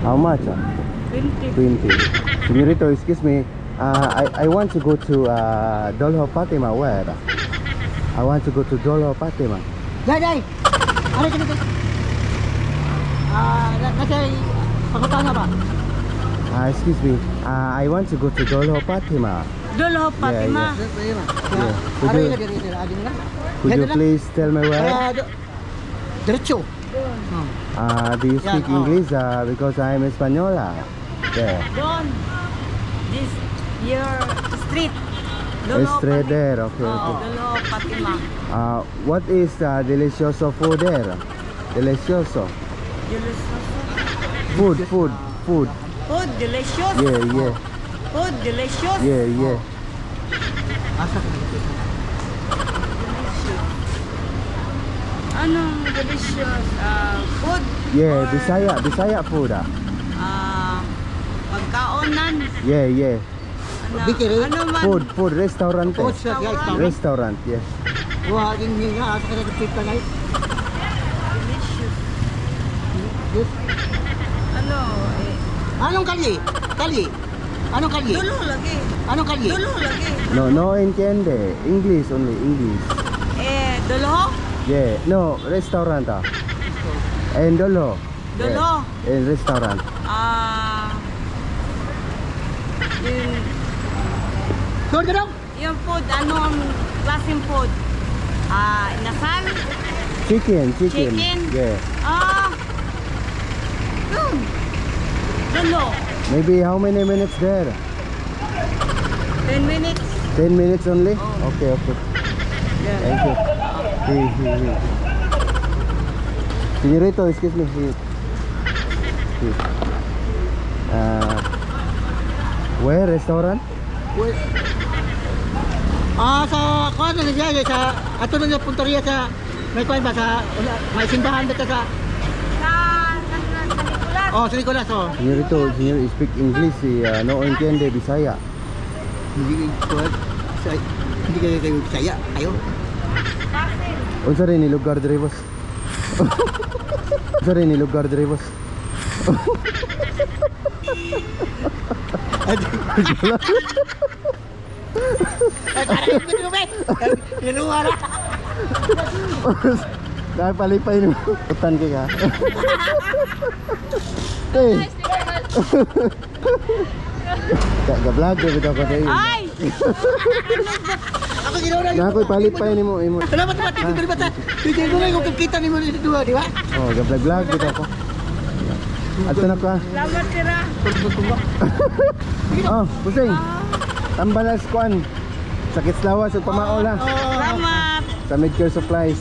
How much, ah? 20. 20. Señorito, excuse me. I want to go to Dolho Fatima. Where? I want to go to Dolho Fatima. Dai, dai. Ano ka dito? Ah, kasi pangutana ba? Excuse me. I want to go to Dolho Fatima. Dolho Fatima. Yeah. Yeah. Could Ano you- yung diri diri adi nila? Could you please tell me where? Ah, diretso. Do you Yeah, speak oh. English? Because I'm Española. There. Doon. This your street. Dolho Straight Fatima. there. Okay, Oo, okay. Dolho Fatima. What is delicioso food there? Delicioso. Delicioso. Food, food, food. Food delicious. Yeah. Food delicious. Yeah. Asa ka dito? Anong delicious? Food? Yeah, Or, Bisaya, Bisaya food, ah. Pagkaonan. Yeah. Ano, Bakery? ano man? Food, food, restaurant, eh. Food shop, yeah, restaurant. Restaurant, yes. Wa din nga asa ka dito ka na. Delicious. Yes. Ano? Eh, Anong kalye? Kalye? Anong kalye? Dulo lagi. Anong kalye? Dulo lagi. No, no entiende. English only, English. Eh, dulo? Yeah, no, restaurant, ah. En Dolo. Dolo. Yeah, en restaurant. Ah, yung, Doon ka daw. Yung food, anong klaseng food? Ah, inasal? Chicken, chicken. Chicken? Yeah. Ah, dun. Dulo. Maybe how many minutes there? 10 minutes. 10 minutes only? Oh. Okay. Yeah. Thank you. Hey, hey, hey. Señorito, excuse me. Here. Here. Where restaurant? Wait. Ah, sa kuan na siya sa ato na niya punteriya sa may kuan ba sa may simbahan dito sa Sa Nicolas. Oh, sa Nicolas, oh. Señorito, señor, speak English. Eh, no entiende Bisaya. Hindi ko sa hindi kayo kayo Bisaya ayo. Basil. Unsa rin ni lugar diri, boss? Unsa rin ni lugar diri, boss? Ay, parang hindi ko ba? Niluwa na. Dahil palipay ni utan kay ka. Hey. Ga vlog bitaw ko dai. Ay! Ako ginawa na. Na ako'y palipay nimo imo. Salamat ba tigil ba ta? Tigil mo na kung kita nimo dito duha, di ba? Oh, ga vlog vlog bitaw ko. Adto na ko, ah. Salamat, sira. Oh, pusing. Tambalas kuan. Sakit sa lawas ug pamaol ha. Salamat. Sa Medcare Supplies.